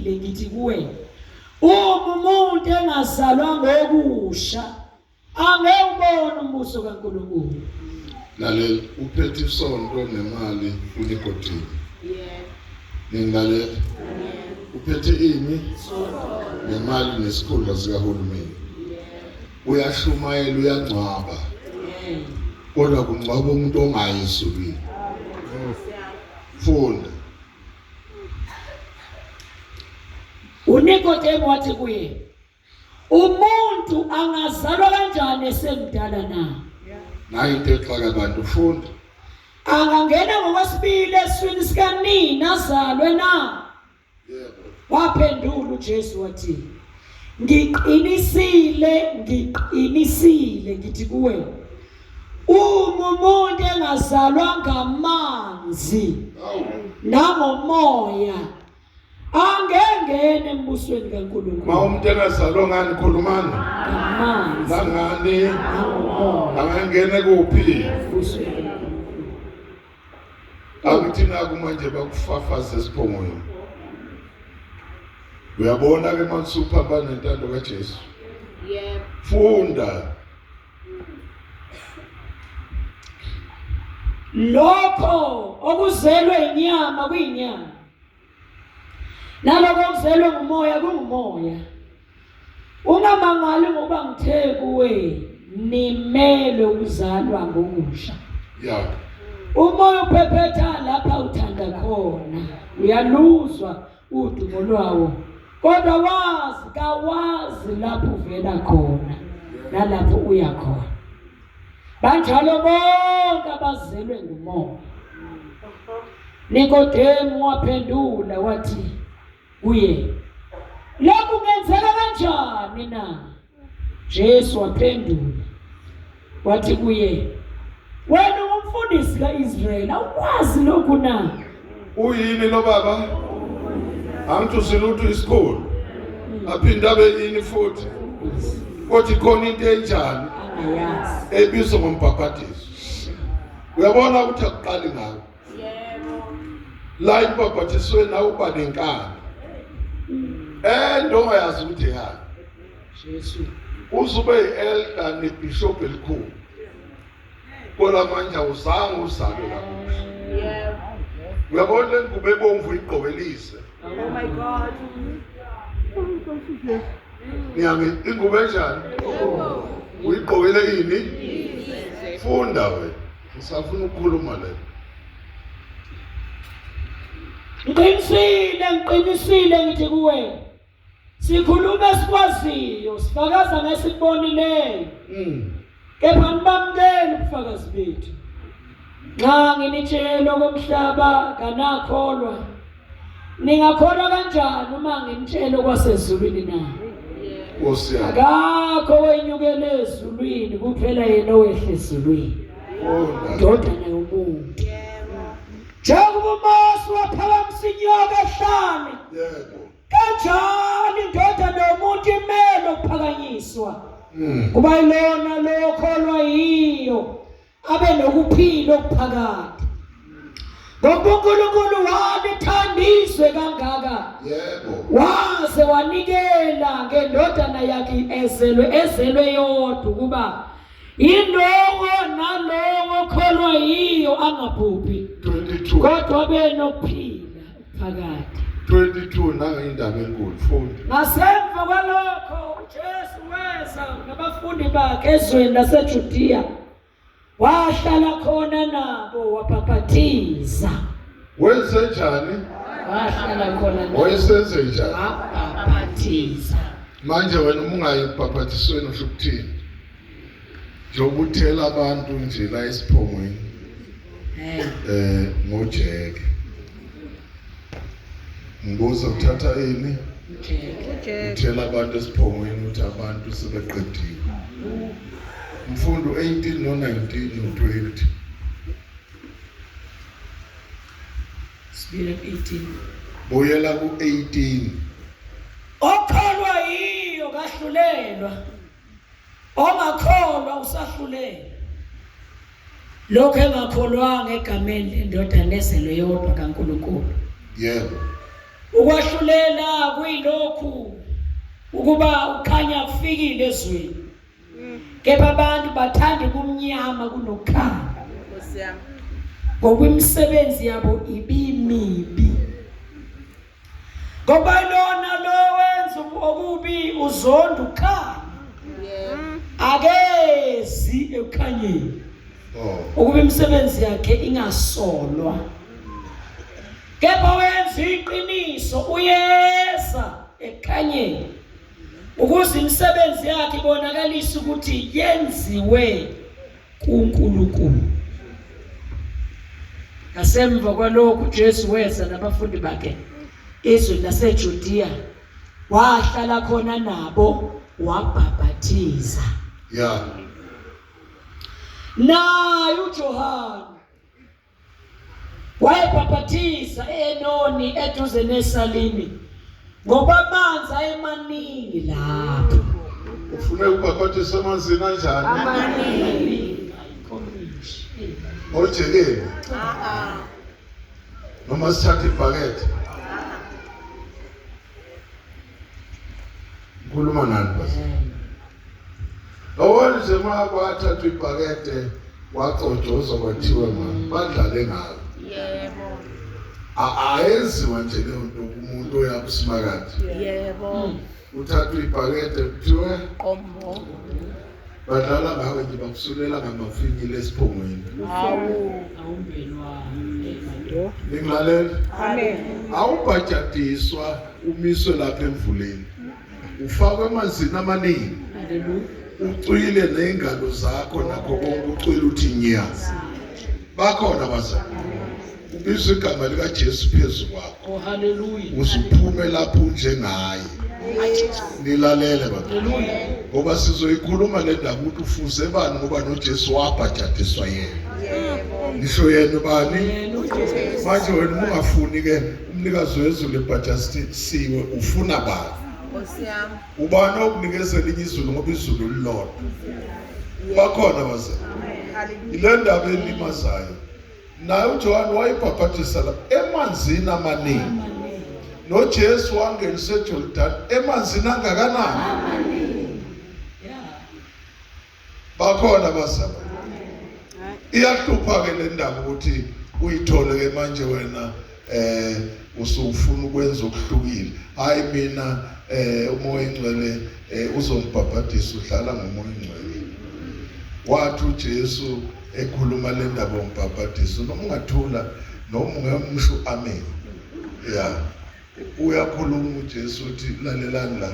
Ngiqinisile ngithi kuwe, uma umuntu engazalwa ngokusha angeke ubone umbuso kaNkulunkulu. Lalela, uphethe isonto nemali uNikodemu. Yebo. Ningilalela? Yebo. Uphethe ini? Nemali nesikhundla sikahulumeni. Yebo. Uyashumayela, uyangcwaba. Kodwa kungcwaba umuntu ongayi ezulwini. Funda. UNikodemu wathi kuye, umuntu angazalwa kanjani esemdala na? Nayi into exaka abantu, funda. Angangena ngokwesibili eswini sikanina azalwe na? Yebo. Waphendula uJesu wathi, ngiqinisile, ngiqinisile ngithi kuwe, uma umuntu engazalwa ngamanzi Awu. nangomoya angengene embusweni kaNkulunkulu. Ma umuntu engazalwa ngani khulumani? Ngamanzi. Nangani? Nangomoya. Angangene kuphi? Embusweni kaNkulunkulu. Akuthi naku manje bakufafaze esiphongweni. Uyabona ke manje usuphambana nentando kaJesu. Yebo. Funda. Lokho okuzelwe inyama kuyinyama. Naloko okuzelwe ngumoya kungumoya. Ungamangali ngoba ngithe kuwe nimelwe ukuzalwa ngokusha. Yeah. Umoya uphephetha lapha uthanda khona. Uyaluzwa udumo lwawo. Kodwa wazi kawazi lapho uvela khona nalapho uya khona. Banjalo bonke abazelwe ngumoya. Nikodemu waphendula wathi kuye, lokhu kungenzeka kanjani na? Jesu waphendula wathi kuye, wena ungumfundisi kaIsrayeli, awukwazi lokhu na? Uyini lo baba? Angithi usilutho isikhulu. Aphinde abe yini futhi? Kodwa ikhona into enjani Angayazi. ebizwa ngombhabhadiso. Uyabona ukuthi akuqali ngawo. Yebo. La embhabhadisweni nawe uba nenkani. And ongayazi ukuthi yani. Jesu. Uzube yi-elder nebishop elikhulu. Kodwa manje awuzange uzalwe kabusha. Yebo. Uyabona le ngubo ebomvu igqokelise. Oh my God. Ngiyangi ingubo enjani? Uyigqokele ini? Funda wena. Ngisafuna ukukhuluma le. Ngiqinisile, ngiqinisile ngithi kuwe. Sikhuluma esikwaziyo, sifakaza ngesikubonileyo. Kepha nibamukeli ubufakazi bethu. Nxa nginitshela okomhlaba kanakholwa. Ningakholwa kanjani uma nginitshela okwasezulwini na? Nkosi yami. Akakho owenyukele ezulwini kuphela yena owehle ezulwini. Funda. Ndodana yomuntu. Njengoba uMose waphakamisa inyoka ehlane, Yebo. kanjalo indodana yomuntu imele ukuphakanyiswa. Kuba yilona lokholwa yiyo abe nokuphila okuphakade. Ngoba uNkulunkulu walithanda izwe kangaka. Yebo. Waze wanikela ngendodana yakhe ezelwe yodwa ukuba yilowo nalowo okholwa yiyo angabhubhi 22. kodwa abe nokuphila phakade. 22 nanga indaba enkulu funda. Ngasemva kwalokho uJesu weza nabafundi bakhe ezweni laseJudiya, wahlala khona nabo wabhapathiza. Wenze njani? Wahlala khona nabo Wayesenze njani? wabhapathiza. Manje wena uma ungayi ebhapathisweni usho ukuthini? Njengoba uthela abantu nje la esiphongweni ngojeke. Ngibuza uthatha ini? Ujeke. Uthela abantu esiphongweni uthi abantu sebeqedile. Mfundo 18 no 19 no 20. Sibuyele ku-18. Buyela ku-18. Okholwa yiyo kahlulelwa. Ongakholwa usahlulelwa. Lokho engakholwanga egameni lendodana ezelwe yodwa kaNkulunkulu. Yebo. Ukwahlulela kuyilokhu ukuba ukhanya kufikile ezweni. Kepha abantu bathanda ubumnyama kunokukhanya. Nkosi yami. Ngoba imisebenzi yabo ibimibi. Ngoba lona lo wenza okubi uzonda ukhanya. Yebo. Akezi ekukhanyeni. Oh. Ukuba imisebenzi yakhe ingasolwa. Kepha wenza iqiniso uyeza ekukhanyeni ukuze imisebenzi yakhe ibonakalise ukuthi yenziwe kuNkulunkulu. Ngasemva kwalokhu uJesu weza nabafundi bakhe ezweni laseJudiya wahlala khona nabo wabhabhathiza. Yeah. Naye uJohane Wayebhaphathiza e-Enoni eduze neSalimi ngoba amanzi ayemaningi lapho. Ufuna ukubhaphathisa emanzini anjani? Amaningi. Ojekeni. Noma sithathe ibhakede. Ngikhuluma nani bese. Yabona nje uma kwathathwa ibhakede wacojozwa kwathiwa ma badlale ngalo. Yebo. Ayenziwa nje leyo nto kumuntu oya kusimakade. Yebo. Uthathwa ibhakede kuthiwe Qombo. Badlala ngawe nje bakusulela ngamafinyila esiphongweni. Hawu. Awumbelwane. Ningilalela? Amen. Awubhajadiswa umiswe lapha emvuleni. Ufakwe emanzini amaningi. Haleluya. Ucwile nezingalo zakho nakho konke ucwile uthi nya. Bakhona bazali. Ubizwa igama likaJesu phezu kwakho. Oh haleluya. Uzuphume lapho unjengaye. Nilalele baba. Haleluya. Ngoba sizoyikhuluma le ndaba ukuthi ufuze bani ngoba noJesu wabhajadiswa yena. Yebo. Ngisho yena bani? Yena uJesu. Manje wena uma ungafuni ke umnikazi wezulu ebhajadisiwe ufuna bani? Nkosi yami. Ubani okunikeza elinye izulu ngoba izulu lilodwa. Bakhona bazali. Hallelujah. Ile ndaba elimazayo. Naye uJohane wayebhabhadisa lapha emanzini amaningi. NoJesu wangeniswa eJordan emanzini angakanani? Yeah. Bakhona bazalwane. Iyahlupha ke le ndaba ukuthi uyithole ke manje wena eh usufuna ukwenza okuhlukile. Hayi mina eh umoya ingcwele eh uzongibhabhadisa udlala ngomoya ingcwele. Wathi uJesu ekhuluma le ndaba yombhabhadiso noma ungathula noma ungemsho amen. Yeah. Uyakhuluma uJesu uthi lalelani la.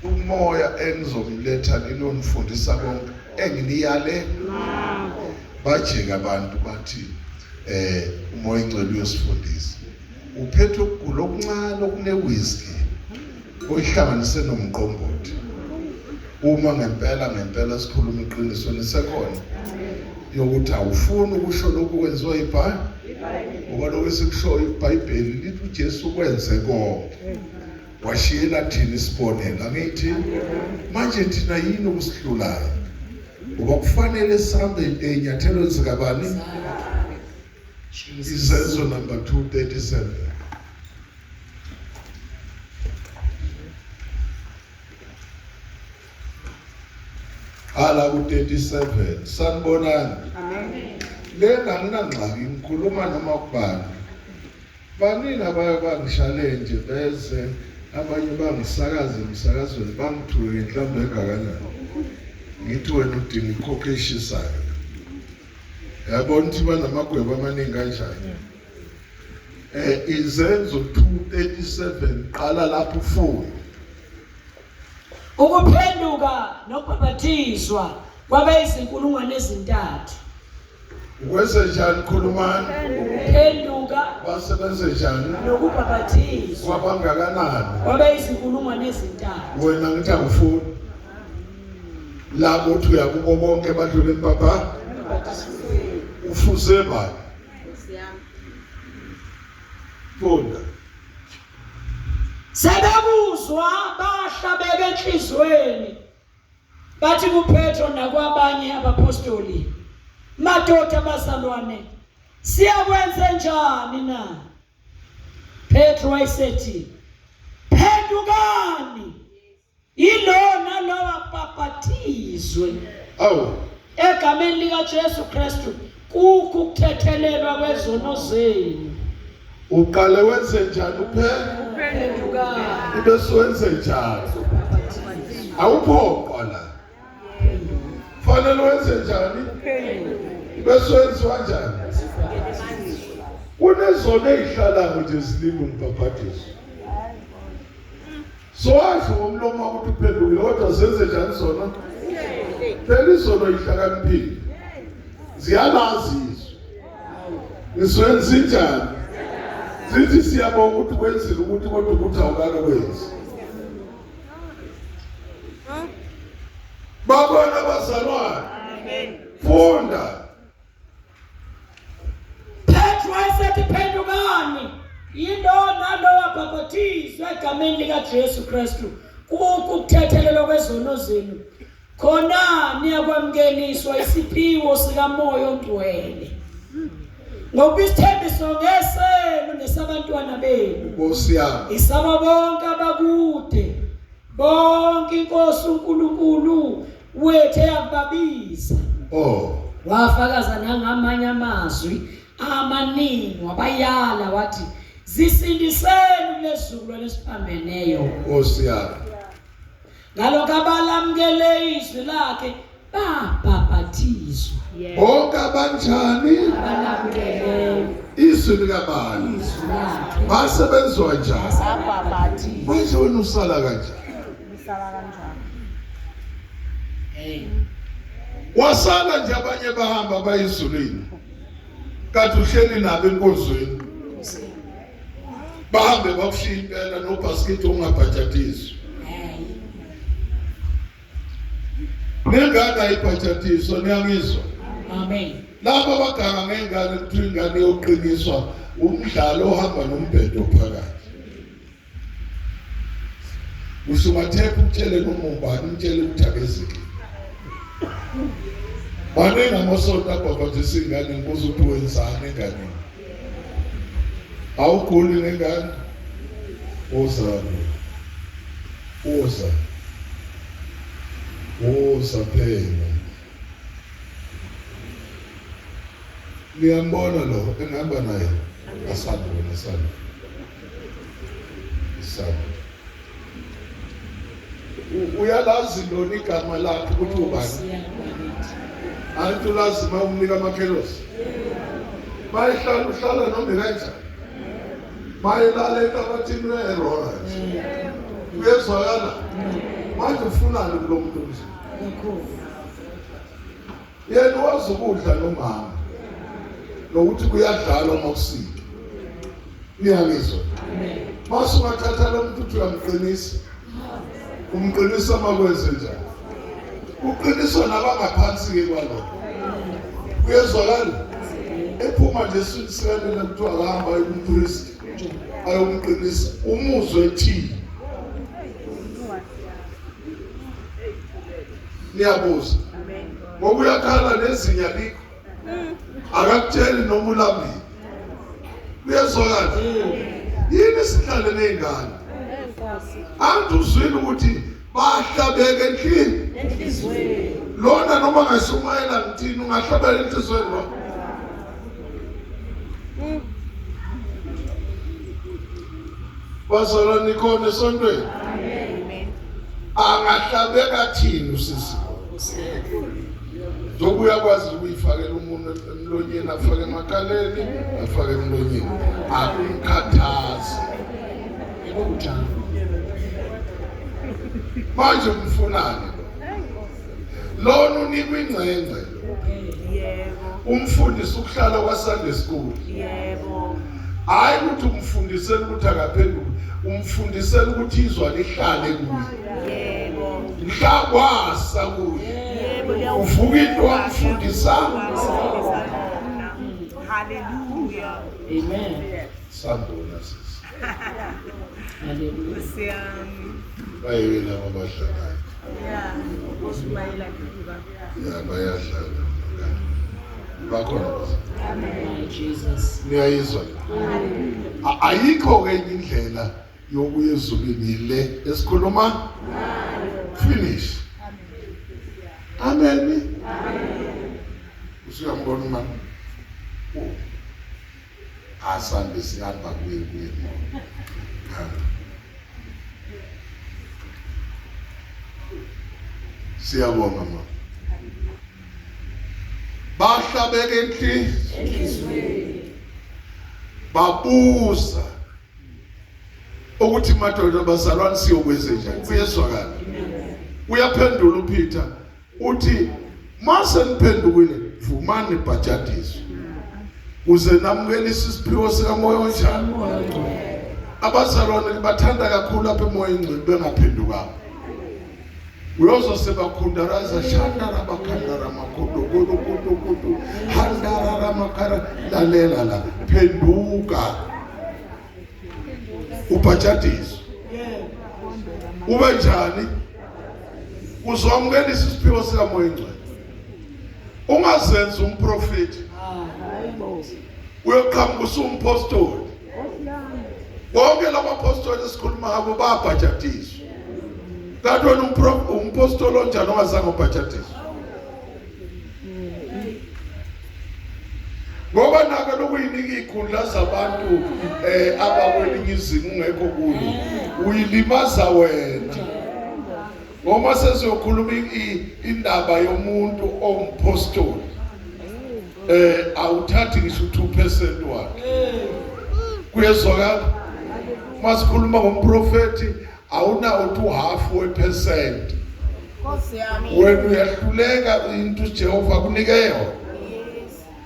Umoya engizomletha ninonifundisa konke enginiyale bajika abantu bathi eh umoya ingcwele uyosifundisa. Uphethe ukugula okuncane okune whiskey oyihlanganise nomqombothi. Uma ngempela ngempela sikhuluma iqiniso nisekhona yokuthi awufuni ukusho lokhu kwenziwa iBhayibheli ngoba lokho esikushoyo iBhayibheli lithi uJesu ukwenze konke washiyela thina isibonelo angithi manje thina yini okusihlulayo ngoba kufanele sihambe ezinyathelweni zikabani Izenzo number 237. Ala ku-37 sanibonani. Amen. Lena anginangxaki ngikhuluma noma kubani. Baningi abaye bangishale nje beze abanye bangisakaze emsakazweni bangithuke ngenhlamba engakanani. Ngithi wena udinga ikhokho eshisayo. Yabona ukuthi banamagwebo amaningi kanjani. Eh izenzo 237 qala lapho ufunde. Ukuphenduka nokubhabhathizwa kwaba izinkulungwane ezintathu. Ukwenze njani khulumani? Ukuphenduka Basebenze njani? nokubhabhathizwa Kwabangakanani? kwaba izinkulungwane ezintathu. Wena ngithi angifuni. Labo uthi uyakubo bonke badlule baba. Ufuze bani? Nkosi yami. Funda. Sebekuzwa bahlabeka enhlizweni. Bathi kuPetro nakwabanye abapostoli, madoda bazalwane, siyakwenze njani na? Petro wayesethi phendukani yilona lowo abhabhathizwe Awu, egameni likaJesu Kristu kukho ukuthethelelwa kwezono zenu. Uqale wenze njani uphela? Phendukani. Ibese wenze njani? Awuphoqwa la. Fanele wenze njani? Bese wenziwa njani? Kunezono ey'hlalayo nje zilinda umbhabhadiso. Sowazi ngomlomo ukuthi uphendukile kodwa zenze njani zona? Phela izono ihlakaniphile. Ziyalazi izwi. Ngiswenza njani? Zithi siyabonga ukuthi kwenzile ukuthi kodwa ukuthi awukakwenzi. Babona abazalwane. Funda. Petro wayesethi phendukani yilo nalowo abhabhathizwe egameni likaJesu Kristu kukho ukuthethelelwa kwezono zenu khona niyakwamukeliswa isiphiwo sikaMoya oNgcwele ngoba isithembiso ngesenu nesabantwana benu Nkosi yami. isaba bonke abakude bonke inkosi uNkulunkulu wethu eyakubabiza. Oh. Wafakaza nangamanye amazwi amaningi wabayala wathi zisindiseni kulezizukulwane esiphambeneyo. Nkosi yami. Ngalokho abalamukele izwi lakhe babhabhathizwa. Bonke abanjani? Abalamukele Izwi likabani? izwi lakhe. Basebenzwa njani? Babhabhathizwa. Manje wena usala kanjani? Usala kanjani? Hey. Wasala nje abanye bahamba bayizulwini. Kanti uhleli nabo enkonzweni. Bahambe bakushiya impela nobhasikidi ungabhajadiswa. Hey. Nengane ayibhajadiswa niyangizwa. Amen. Laba abaganga ngengane kuthiwa ingane yoqiniswa umdlalo ohamba nombhedo phakathi. Usumathepha utshele noma ubani umtshele ukuthi akezike. Baningi amasonto abhabhadisa ingane ngibuza ukuthi wenzani enganeni. Awuguli ngengane? Woza. Woza. Woza phela. Niyambona lo engihamba naye? Asanda wena asanda. Asanda. Uyalazi lona igama lakhe ukuthi ubani? Anti ulazi uma umnika amakhelosi? Bayihlala uhlala noma kanjani? Bayilala enhlabathini uyayirora nje. Kuyezwakala? Manje ufunani kulo muntu nje? Yena wazi ukudla nomama. Nokuthi kuyadlalwa uma kusile. Niyangizwa? Mase ungathatha lo muntu uthi uyamqinisa. Umqinisa makwenze njani? Uqiniswa nabangaphansi-ke kwalokho. Kuyezwakala? Ephuma nje esiswini sikanina kuthiwa akahamba aye kumpristi ayomqinisa umuzwe ethini. Niyabuza. Ngoba uyakhala nezinya likho. Akakutsheli noma ulambile. Kuyezwakala? Yini sihlale nezingane? Angithi uzwile ukuthi bahlabeke enhliziyweni. Lona noma ngashumayela ngithini ungahlabela enhliziyweni lo. Bazalwane nikhona esontweni? Angahlabeka thini usisi? Njengoba uyakwazi ukuyifakela umuntu emlonyeni afake emakhaleni afake emlonyeni akumkhathazi. Kunjalo. Manje umfunani lo? Lona unikwa ingcengce. Yebo. Umfundisi ukuhlala kwa-Sunday school. Yebo. Hayi ukuthi umfundisele ukuthi akaphenduke, umfundisele ukuthi izwa lihlale kuye. Yebo. Mhla kwasa kuye. Yebo. Uvuka into wamfundisa. Hallelujah. Amen. Sambona sisi. Hallelujah. Nkosi yami. Bayeke laba abadlalayo. Yeah. Ushumayela kithi baba. Ya bayadlala. Bakhona. Amen. Jesus. Niyayizwa. Ayikho ke enye indlela yokuya ezulwini le esikhuluma finish. Amen. Amen. Usuyambona mama. Oh. Asambe sihamba kuye kuye. Siyabonga mama. Bahlabeke enhliziyweni. Babuza ukuthi madoda bazalwane siyokwenze njani. Kuyezwakala. Uyaphendula uPeter uthi mase niphendukile vumani nibhajadiswe kuze namukelise isiphiwo sikamoya onjani. Abazalwane bathanda kakhulu apha emoya engcwele bengaphendukanga. Uyozwa sebakhundaraza shandara bakhandara makhodo kodo kodo kodo handara ramakara lalela la phenduka ubhajadiswe ube njani uzomukelisa isiphiwo sikamoya engcwele ungazenzi umprofeti uyoqhamuka usumpostoli bonke labapostoli esikhuluma ngabo babhajadiswa kanti wena umpostoli onjani ongazange ubhajadiswe ngoba nake lokuyinika izikhundla zabantu eh abakwelinye izinga ungekho kulo uyilimaza wena Ngoba sesiyokhuluma indaba yomuntu owumpostoli eh awuthathi ngisho 2% wakhe. Kuyezwakala? Masikhuluma ngomprofeti awunawo 2 half wepercent. Wena uyahluleka into uJehova akunike yona.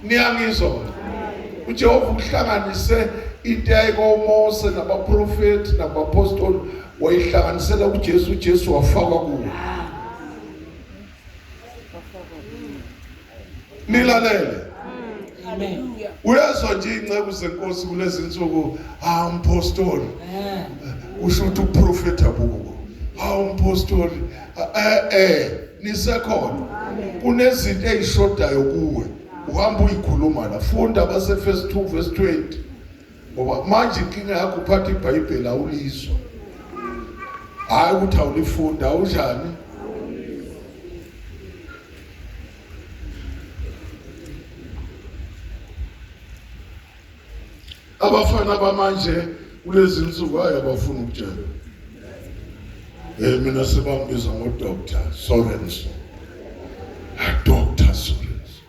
Niyangizwa? uJehova uhlanganise into yayikoMose nabaprofeti nabapostoli wayihlanganisela kuJesu, uJesu wafakwa kuwo. Nilalele. Amen. Uyezwa nje inceku zenkosi kulezi nsuku, ah umpostoli. Usho ukuthi uprofeti abuko. Ah umpostoli eh eh nisekhona. Kunezinto ezishodayo kuwe. Uhamba uyikhuluma la. Funda base verse 2 verse 20. Ngoba manje inkinga yakho uphatha iBhayibheli awulizwa. Hayi ukuthi awulifunda awunjani? Abafana bamanje kulezi nsuku hayi abafuna ukutshela. Eh mina sebambiza ngo Dr. Sorenso. Dr. Sorenso.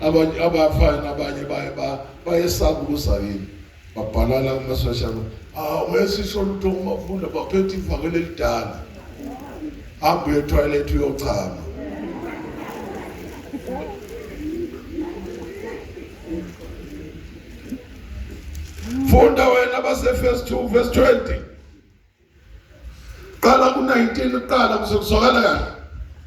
Abanye abafana abanye baye bayesaba ukuza kimi. Babhala la kuma social ah wesisho lutho umafunda baphethe ivakele elidala. Hamba uye toilet uyochama. Funda wena base verse 2 verse 20. Qala ku 19 uqala kuze kuzwakala kahle.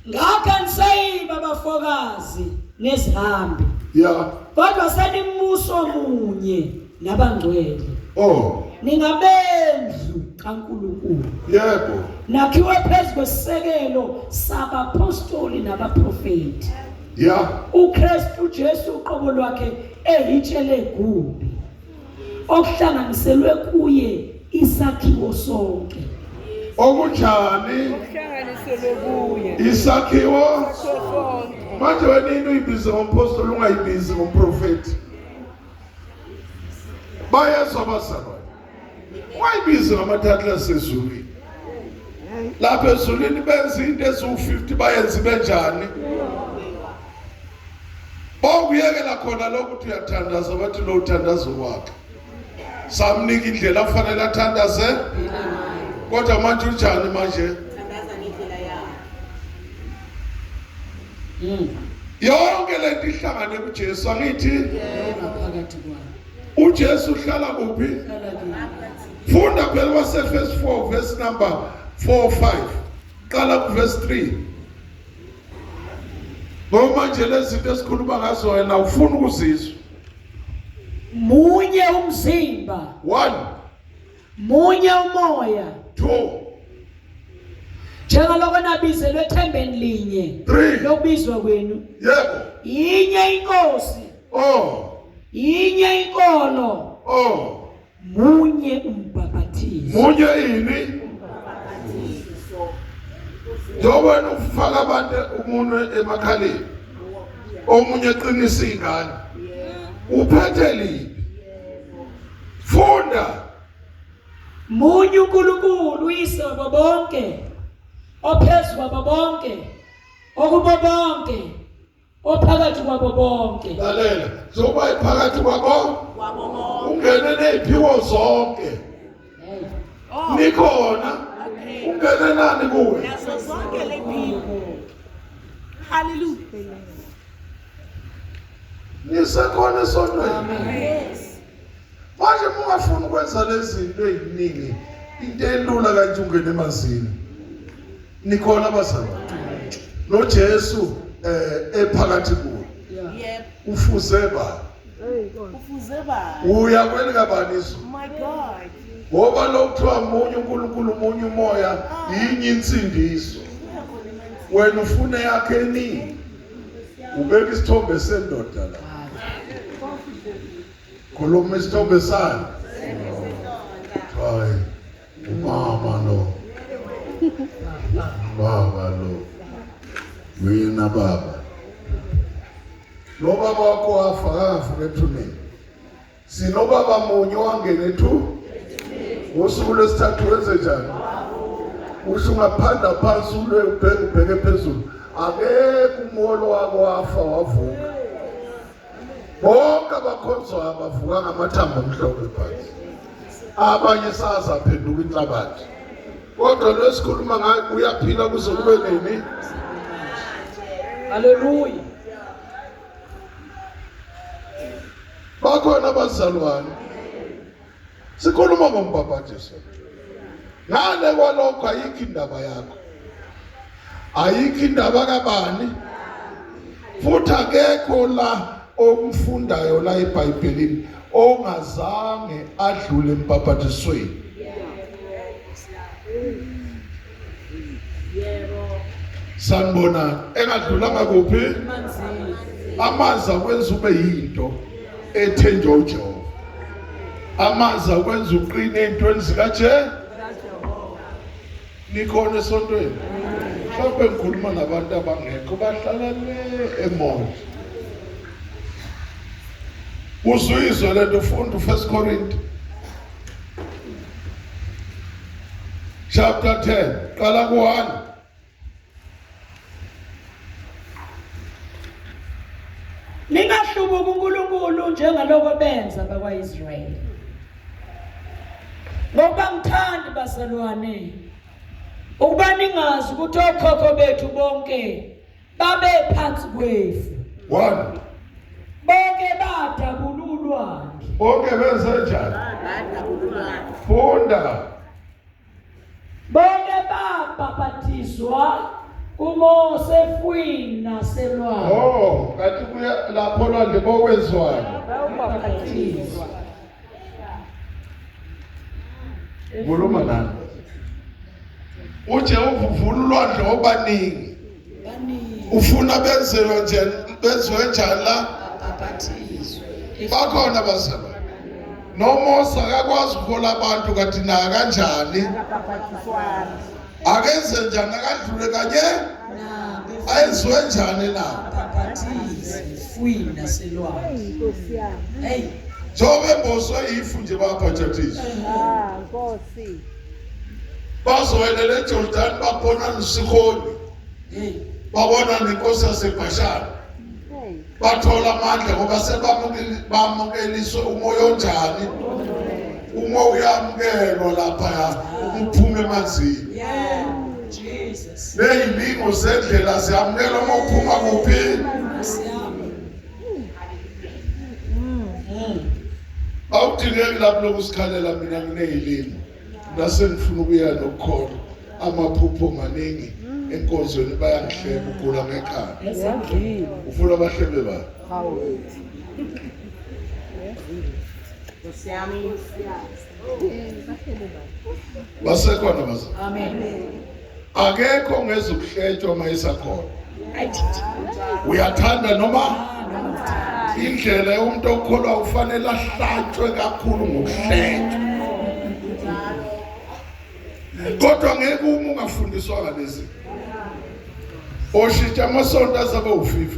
Ngakho anisayiba abafokazi nezihambi. Yeah. Kodwa senimbuso munye nabangcwele. Oh. Ningabendlu kaNkulunkulu. Yebo. Nakhiwe phezu kwesisekelo sabapostoli nabaprofeti. Yeah. uKristu Jesu uqobo lwakhe eyitshe legumbi okuhlanganiselwe kuye isakhiwo sonke. Okunjani? Okuhlanganiselwe kuye. Isakhiwo sonke. Manje wena into uyibize ngompostoli ungayibizi ngomprofeti. Bayezwa abazalwane. Ungayibizi ngamathathu asezulwini. Lapha ezulwini benza into eziwu-50 bayenze benjani? Bawukuyekela khona lokho ukuthi uyathandaza bathi lo uthandazo wakhe. Samnika indlela afanele athandaze. Kodwa manje unjani manje? Thandaza ngendlela yakhe. Yonke lento ihlangane kuJesu angithi Ngaphakathi kwayo. uJesu uhlala kuphi? Hlala kimi. Funda phela wase verse 4 verse number 4 5. Qala ku verse 3. Ngoba manje lezi zinto esikhuluma ngazo wena ufuna ukuzizwa. Munye umzimba, 1 munye umoya. 2 Njengaloko nabizelwe ethembeni linye 3 lokubizwa kwenu. Yebo. Yinye inkosi. Oh. Yinye inkolo. Oh. Munye umbhaphathizo. Munye ini? Njengoba wena ufaka abantu umunwe emakhaleni. Omunye eqinisa ingane. Uphethe liphi? Funda. Munye uNkulunkulu uyise wabo bonke ophezu kwabo bonke okubo bonke ophakathi kwabo bonke. Lalela, zoba iphakathi kwabo ungene neziphiwo zonke. Nikhona ungene nani kuwe? Nazo zonke le people. Hallelujah. Nisekhona esontweni. Yes. Manje uma ungafuni ukwenza lezi zinto eziningi, into elula kanje ungene emanzini. Nikhona abazalwane. NoJesu ephakathi kuwe. Yep. Ufuze ba. Ufuze ba. Uya kwelika bani izulu. My God. Ngoba lo kuthiwa munye uNkulunkulu munye umoya yinye insindiso. Wena ufuna yakhe eningi. Ubeka isithombe sendoda la. Khuluma isithombe sani. Hayi. Umama lo. Baba lo. Wena baba. Lo baba wakho wafa akavuka ethuneni. Sinobaba munye owangena ethu. Ngosuku lwesithathu wenze njani? Usho ungaphanda phansi ulwe ubheke ubheke phezulu. Akekho umholo wakho wafa wavuka. Bonke abakhonzwayo bavuka ngamathambo amhlophe phansi. Abanye saza phenduka inhlabathi. Kodwa lo esikhuluma ngaye uyaphila kuze kube nini? Hallelujah. Bakhona abazalwane. Sikhuluma ngombhabhatiso. Ngale kwalokho ayikho indaba yakho. Ayikho indaba kabani. Futhi akekho la omfundayo la eBhayibhelini ongazange adlule embhabhatisweni. Sanibonani. Engadlulanga kuphi? Amanzi akwenza ube yinto ethenjwa uJehova. Amanzi akwenza uqine ey'ntweni zikaJehova. Nikhona esontweni? Mhlawumbe ngikhuluma nabantu abangekho bahlala le emall. Uzuyizwe lento ufunda uFirst Corinth chapter 10 qala ku-1. Ningahlubuki uNkulunkulu njengaloko benza bakwaIsrayeli. Ngokuba ngithandi bazalwane ukuba ningazi ukuthi okhokho bethu bonke babe phansi kwefu. 1. Bonke badabula ulwandle. Bonke benze njani? Funda. Bonke babhaphathizwa kuMose efwini naselwandle. Oh, kanti kuya lapho lwandle bokwenziwani? Babhaphathizwa. Khuluma nani? uJehova uvula ulwandle obaningi. Baningi Ufuna benzelwe njani? Benziwe njani la? babhaphathizwe. Bakhona abazalwane. NoMose akakwazi ukuhola abantu kanti na kanjani? Akenze njani akadlule kanye? Ayenziwe njani na? Babhaphathizwe efwini naselwandle. Hey, Njengoba emboswe ifu nje babhajathiswa. Ah, Nkosi. Bazowelela eJordan babona noSihoni. hey. Babona nenkosi yaseBhashani. Hey. Bathola amandla ngoba sebamukeliswe umoya onjani? Umoya uyamukelwa lapha uma uphuma emanzini. Yeah, Jesus. Neyilingo zendlela ziyamukelwa uma uphuma kuphi? Siyami. Awudingeki lapho lokusikhalela mina ngineyilingo. Nase ngifuna ukuya nokukholwa. Amaphupho maningi enkonzweni bayangihleba ugula ngekhanda. Ezandlini. Ufuna abahlebe ba? Hawu. Nkosi yami. Basekhona bazalwane. Amen. Akekho ngezukuhletshwa mayisakhona. Right. Uyathanda noma indlela yomuntu okholwa ufanele ahlatshwe kakhulu ngokuhletshwa. Kodwa ngeke uma ungafundiswa ngalezi. Oshintsha amasonto azabe u50.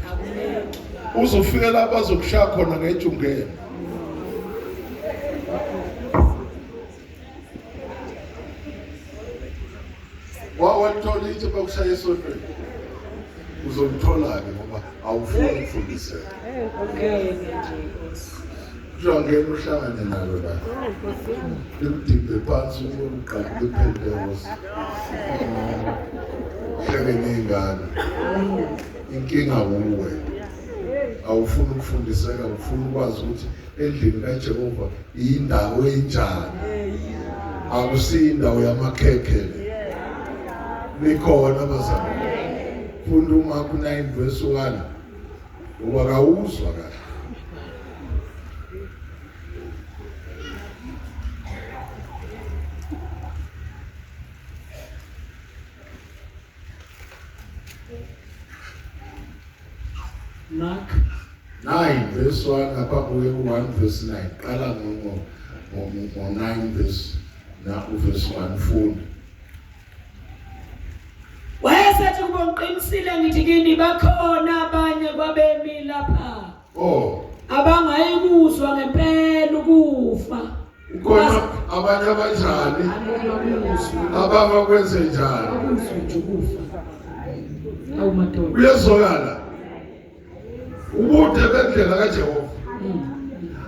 Uzofika lapho azokushaya khona ngejungene. Wawalithola itshe bakushaya esontweni. Uzolithola-ke ngoba awufuni ukufundiseka. Uzongena uhlangane nalo la. Likudibhe phansi uqala kwiPentecost. Hleke ney'ngane. Inkinga wuwe. Awufuni ukufundiseka, ufuna ukwazi ukuthi endlini kaJehova indawo enjani. Akusiyo indawo yamakhekhe le. Nikhona bazalwane. Funda uMark 9 verse 1. Ngoba kawuzwa kahle. Mark 9 verse 1 ngaphambi kuye ku-1 verse 9 qala ngo-9 verse na uverse 1 funda. Wayesethi kubo ngiqinisile ngithi kini bakhona abanye kwabemi lapha. Oh. Abangayikuzwa ngempela ukufa. Ukhona abanye abanjani? Abangakwenze njani? Akuzwa nje ukufa. Awu madoda. Kuyezwakala. Ubude bendlela kaJehova.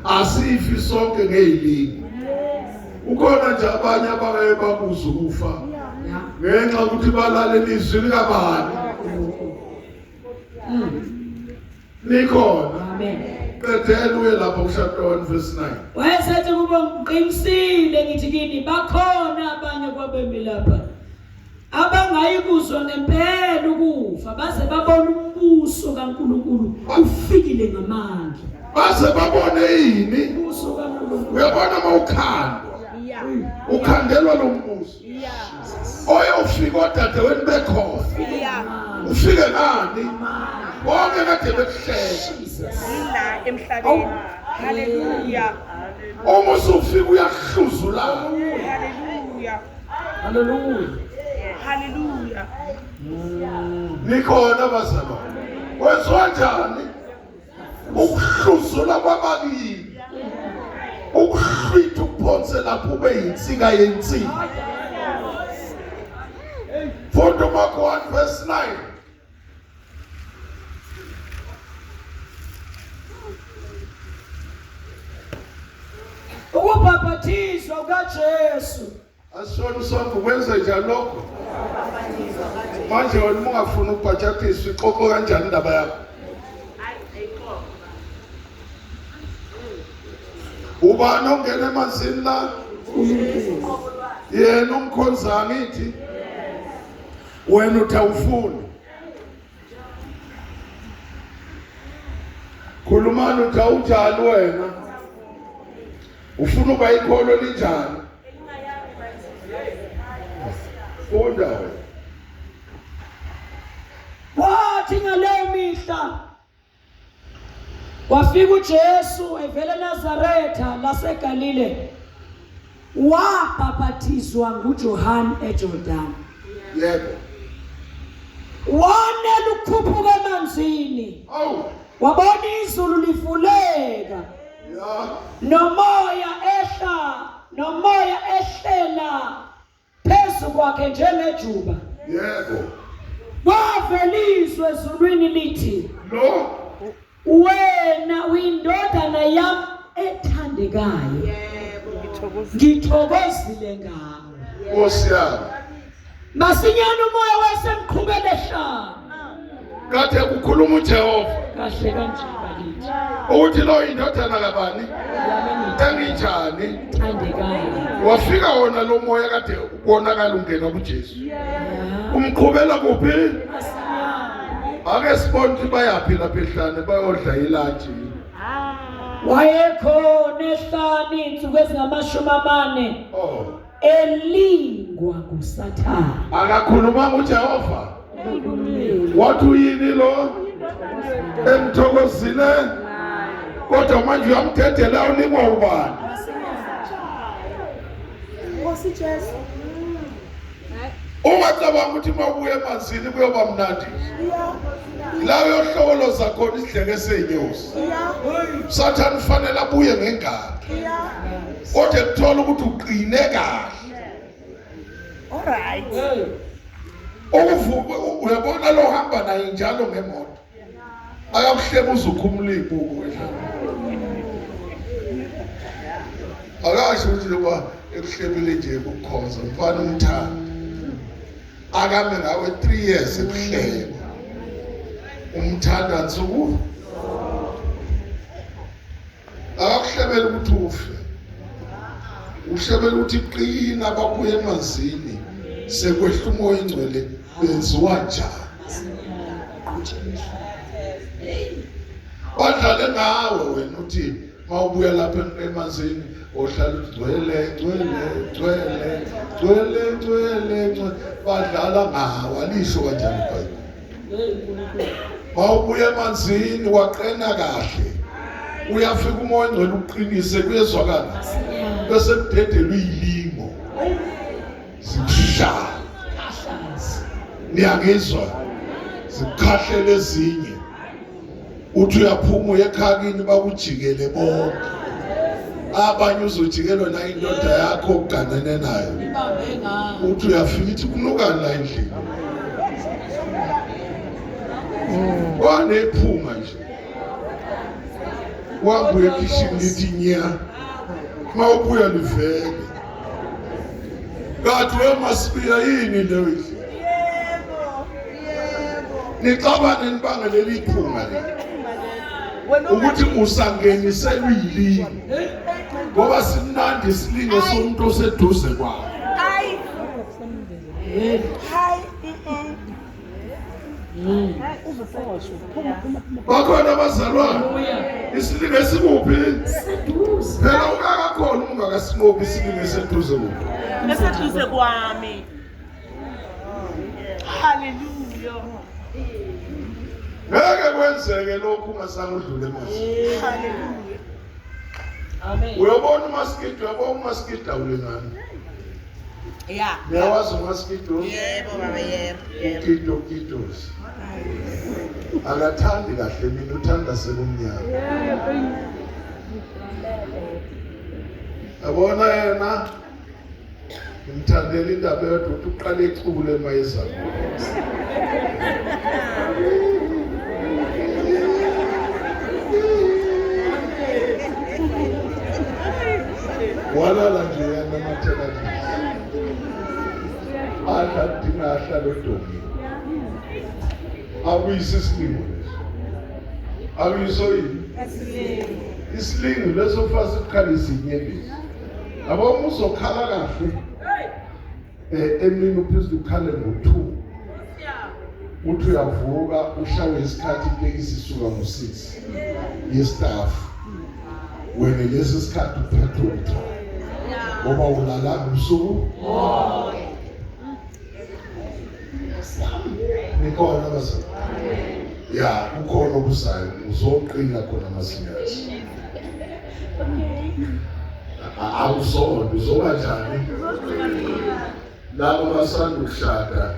Asifi sonke ngezilimi. Ukhona nje abanye abangeke bakuze ukufa. Ngenxa ukuthi balalela izwi likabani. Nikhona. Amen. Qedela uye lapho kuchapter 1 verse 9. Wayesethi kubo ngiqinisile ngithi kini bakhona abanye kwabemi lapha abangayikuzwa ngempela ukufa baze babone umbuso kaNkulunkulu ufikile ngamandla. Baze babone yini? Umbuso kaNkulunkulu. Uyabona mawukhandwa. Ukhandelwa lo mbuso. Oyofika odadewenu bekhona. Ufike ngani? Bonke kade bekuhleka. Ila emhlabeni. Hallelujah. Uma usufika uyahluzula. Hallelujah. Hallelujah. Hallelujah. Nikhona bazalwane. Wenziwa njani? Ukuhluzula kwababili. Ukuhlwitha ukuphonse lapho ube yinsika yensika. Funda uMark 1 verse 9. Ukubhaphathizwa kukaJesu. Asona sonke ukwenza njani lokho? Manje wena uma ungafuni ukubhajatiswa ixoxo kanjani indaba yakho? Ubani ongena emanzini la? Yena umkhonza ngithi. Wena uthi awufuni. Khulumani uthi awunjani wena? Ufuna uba ikholo linjani? Funda wena. Kwathi ngaleyo mihla wafika uJesu evela eNazaretha laseGalile wabhaphathizwa nguJohane eJordan. Yebo. Wanela ukukhuphuka emanzini. Awu. Wabona izulu livuleka. Ya. Nomoya ehla, nomoya ehlela phezu kwakhe njengejuba. Yebo. Kwavela izwi ezulwini lithi, Lo wena uyindodana yami ethandekayo. Yebo, ngithokozile. Ngithokozile ngawe. Nkosi yami. Masinyane umoya wayesemqhubela ehlane. Kade kukhuluma uJehova Kahle kanje bakithi. ukuthi lo indodana kabani Yami enginjani. engithandekayo. Wafika wona lo moya kade ubonakala ungena kuJesu. Umqhubela kuphi? Masinyane. Ake sibone ukuthi bayaphi lapha ehlane bayodla ilantshi. Wayekhona ehlane insuku ezingamashumi amane Oh. elingwa nguSathane. Akakhulumanga uJehova. Wathi uyini lo? Engithokozile kodwa manje uyamdedela ulingwa ubani? Nkosi Jesu. Ungacabanga ukuthi uma ubuya emanzini kuyoba mnandi. La uyohlokoloza khona isidleke seyinyosi. Sathane ufanele abuye ngengalo. Kodwa ekuthola ukuthi uqine kahle. All right. Ukuvuka uyabona lo hamba naye njalo ngemoto. Akakuhleba uzukhumula izibuko wena. Akasho ukuthi loba ekuhlebile nje ukukhonza mfana umthanda. Akame ngawe 3 years ekuhleba. Umthanda nsuku Akakuhlebela ukuthi ufe. Uhlebela ukuthi qina babuye emanzini sekwehla umoya ingcwele benziwa njani. Badlale ngawe wena uthi mawubuya lapha emanzini ohlala ugcwele gcwele gcwele gcwele gcwele gcwele badlala ngawe alisho kanjani iBhayibheli. Mawubuya emanzini waqena kahle. Uyafika umoya ongcwele uqinise kuyezwakala. Bese kudedelwa izilingo. Zikushaya. Niyangizwa? Zikukhahlela ezinye. Uthi uyaphuma uye ekhaya bakujikele bonke. Abanye uzojikelwa na indoda yakho oganene nayo. Uthi uyafika ithi kunukani la endlini. Wanephunga nje. Wabuya ekhishini lithi nya. Mawubuya livele. Kathi wemasibiya yini leyo indlu? Yebo. Yebo. Nixabane nibange leli phunga leli. Wena Ukuthi usangeniselwe yilingo. Ngoba simnandi isilingo somuntu oseduze kwawo. Hayi. Hayi. Bakhona abazalwane. Isilingo esikuphi? Phela ungakakhona uma ungakasinqobi isilingo eseduze kuphi. Eseduze kwami. Hallelujah. Ngeke kwenzeke lokhu ungazange udlule emanzini. Hallelujah. Amen. Uyobona umaskidi, uyabona umaskidi awulingani. Yeah. Niyawazi umaskidi? Yebo baba yebo. Yebo. Ukido kidos. Akathandi kahle mina uthanda sekumnyama. Yabona yena ngimthandela indaba eyodwa ukuthi uqale ecule mayeza. Walala nje yanamathela nje. Adla kudinga ahlale odongeni. Akuyisi isilingo leso. Akuyiso yini? Isilingo leso fasi ukukhalisa inyembezi. Yabo uma uzokhala kahle emini uphezulu ukhale ngo-2 uthi uyavuka ushawe isikhathi itekisi isuka ngo-6 yestaff wena lesi sikhathi uphathwe ubuthongo ngoba ulalanga ubusuku nikhona bazalwane ya kukhona okuzayo uzoqina khona masinyane awuzona uzoba njani labo basanda ukushada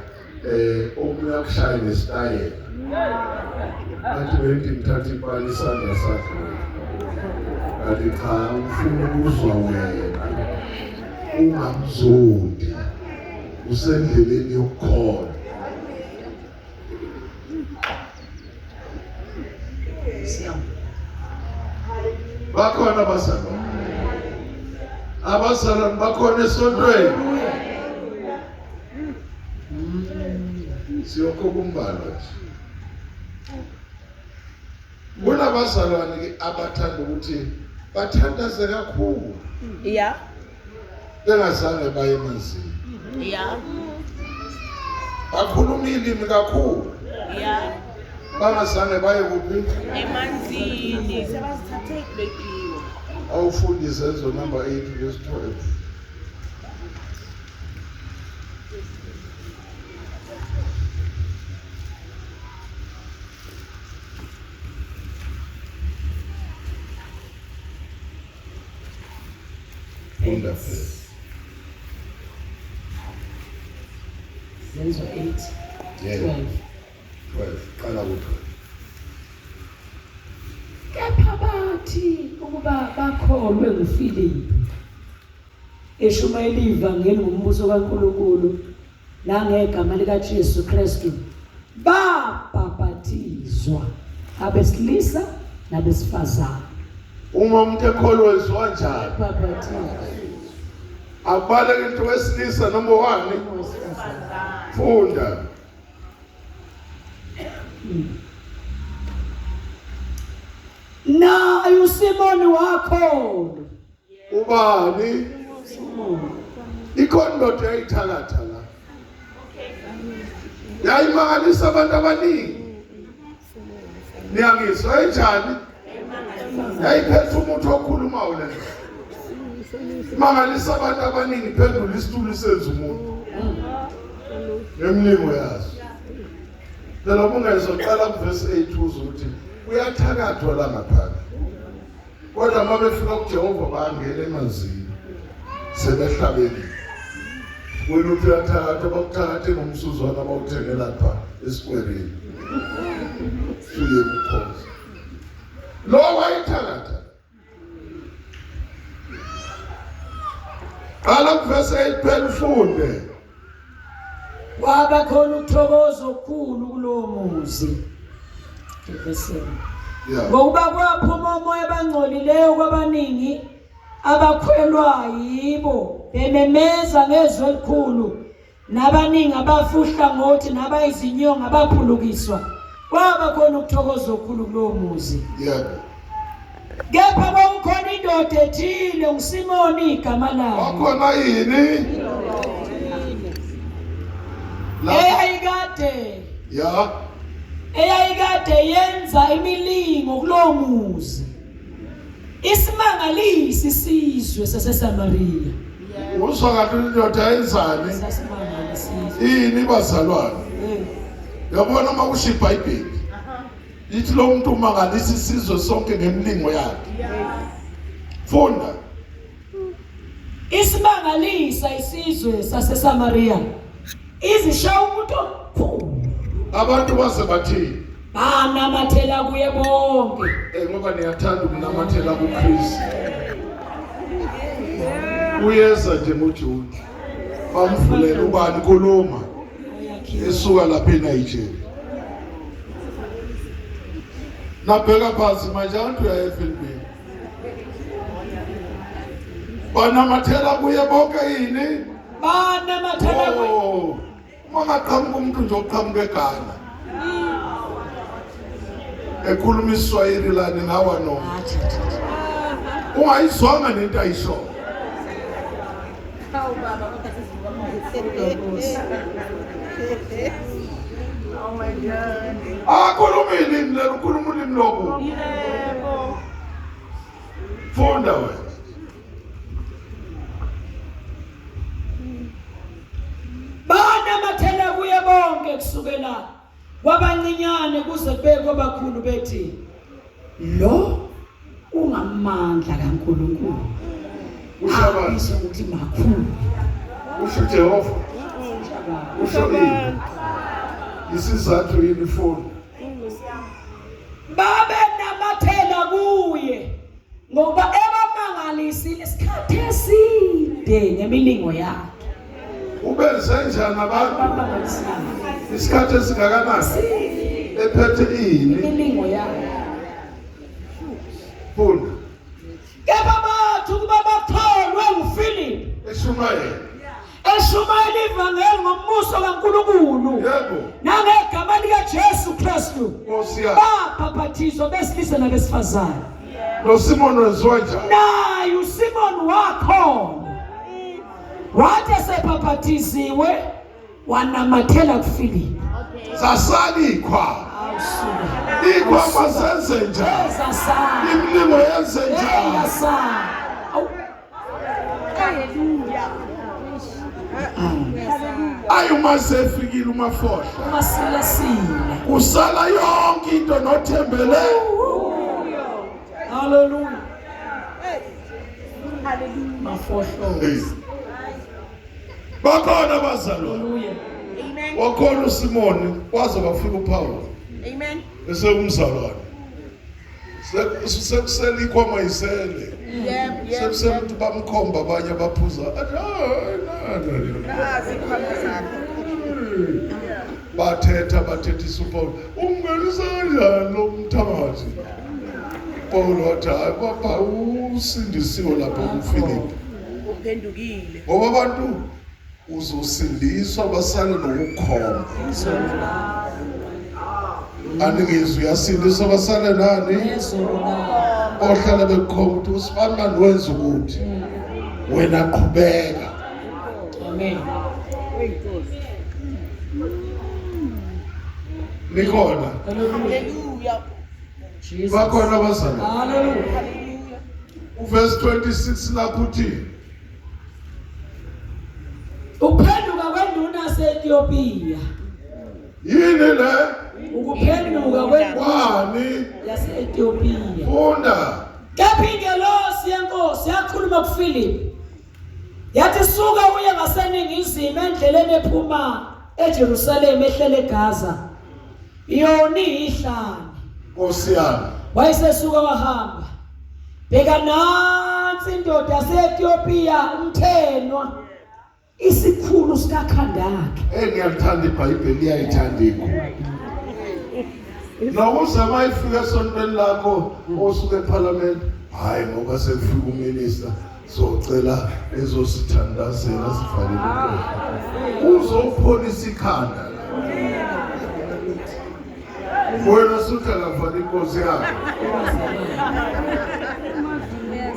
eh omunye akushaye nesitayela athi bethi ngithatha ipali isandla sakhe kanti cha ufuna ukuzwa wena ungamzondi usendleleni yokukholwa bakhona abazalwane abazalwane bakhona esontweni siyokhokha umbalo nje kunabazalwane ke abathanda ukuthi bathandaze kakhulu Yeah. bengazange baye emanzini Yeah. bakhuluma ilimi kakhulu Yeah. bangazange baye kuphi Emanzini. Sebazithathe bekiwe. awufundi izenzo number 8 verse 12 Funda phela. Zenzo 8. Yebo. 12. 12. Qala ku 12. Kepha bathi ukuba bakholwe nguFilipu eshumayela ivangeli ngombuso kaNkulunkulu nangegama likaJesu Kristu babhaphathizwa abesilisa nabesifazane. Uma umuntu ekholwa wenziwa njani? Babhaphathizwa. Akubaleke into wesilisa noma wani? Funda. Naye uSimoni wakholwa. Ubani? Simoni. Ikhona indoda eyayithakatha la. Yayimangalisa abantu abaningi. Niyangizwa enjani? Yayiphethe umuthi okhulumayo le ndoda. Imangalisa abantu abaningi iphendula isitulo isenza umuntu. Ngemlingo yazo. Phela ubungezoqala kuvesi 8 uzwe ukuthi kuyathakathwa la ngaphandle. Kodwa uma befika kuJehova bangena emanzini sebehlabekile. Wena uthi uyathakatha bakuthakathe ngomsuzwana bawuthenge lapha esikwereni. Uye kukhonza. Lo wayethakatha. Qala kuvesi 8 phela ufunde. Kwaba khona ukuthokoza okukhulu kulowo muzi. Verse 7. Yeah. Ngokuba kwaphuma umoya abangcolileyo kwabaningi abakhwelwa yibo bememeza ngezwi elikhulu nabaningi abafuhla ngothi nabayizinyonga baphulukiswa kwaba khona ukuthokoza okukhulu kulowo muzi. Yebo. Kepha kwakukhona indoda ethile nguSimoni igama layo. Wakhona yini? La Eyayikade ya eyayikade yenza imilingo kulowo muzi. Isimangalisi isizwe saseSamariya. Uzwa kahle indoda yenzani? Sasimangalisi. Yini bazalwane? Yabona uma kusho iBhayibheli. Lithi lo muntu umangalisa isizwe sonke ngemilingo yakhe. Funda. Isimangalisa isizwe saseSamariya. Izishaya umuntu omkhulu. Abantu baze bathini? Banamathela kuye bonke. Eh ngoba niyathanda ukunamathela kuKristu. Uyeza nje ngoJuni. Bamvulela ubani khuluma. Esuka lapha eNigeria. Nabheka phansi manje abantu uya eFNB. Banamathela kuye bonke yini? Banamathela kuye. Oh. Uma ngaqhamuka umuntu nje oqhamuka eGhana. Ekhuluma iSwahili la ningawa noma. Ungayizwanga nento ayishoyo. Hawu baba kodwa sesivuka manje. Oh my God. Akhuluma ilimi lelo ukhuluma ulimi lobu. Yebo. Funda wena. Banamathela kuye bonke kusukela kwabancinyane kuze kube kwabakhulu bethi lo ungamandla kaNkulunkulu. Usho abantu. Abizwa ngokuthi makhulu. Usho Jehova. Usho ini? Isizathu yini funda? Babe namathela kuye ngoba ebamangalisile isikhathi eside ngemilingo yakhe. Ubenze njani abantu? Bamangalisile. Isikhathi esingakanani? Ephethe ini? Imilingo yakhe. Funda. Kepha bathi ukuba batholwe nguFilip Eshumayela. eshumayela ivangeli ngombuso kaNkulunkulu Yebo. nangegama likaJesu Kristu Nkosi yami. babhaphathizwa besilisa nabesifazane. Lo Simon wenziwa njani? Naye uSimon wakhona wathi esebhaphathiziwe wanamathela kuFilipu. Sasala ikhwama. Awusuka. Ikhwama senze njani? Ezasala. Imilingo yenze njani? Eyasala. Awu. Hallelujah. Ayi uma sefikile umafohla. Umasilasila. Kusala yonke into nothembele. Hallelujah. Hallelujah. Mafohloza. Bakhona abazalwane. Hallelujah. Amen. Wakhona uSimoni waze wafika uPaul. Amen. Bese umzalwane. Sekusele ikhwama yisele. Yebo, yebo. Sekusele ukuthi bamkhomba abanye abaphuza. Athi hayi na na. Nazi ikhwama zakho. Bathetha bathethisa uPaul. Umngenisa kanjani lo mthakathi? Paul wathi hayi baba usindisiwe lapha kuFilip. Uphendukile. Ngoba abantu uzosindiswa basale nokukhomba. Aningizwe uyasindiswa basale nani? Nezolo. Ohlala bekukhomba ukuthi usibanibani wenza ukuthi wena qhubeka. Amen. Nikhona. Hallelujah. Hallelujah. Jesus. Bakhona abazalwane. Hallelujah. Hallelujah. Uverse 26 lapho uthi Ukuphenduka kwenduna yaseEthiopia. yini le? Ukuphenduka kwenduna Kwani? yaseEthiopia. Funda. Kepha ingelosi yenkosi yakhuluma kuFilip. Yathi suka uye ngaseningizimu endleleni ephuma eJerusalema ehlele eGaza. Yona ihlane. Nkosi yami. Wayesesuka wahamba. Bheka nansi indoda yaseEthiopia umthenwa isikhulu sikaKhandakhe. Eh ngiyalithanda iBhayibheli liyayithanda ikhulu. Nokuze uma ifika esontweni lakho osuke eParliament, hayi ngoba sekufika uminister socela ezosithandazela sivalele inkosi. Uzopholisa ikhanda. Wena suthi akavala inkosi yakho.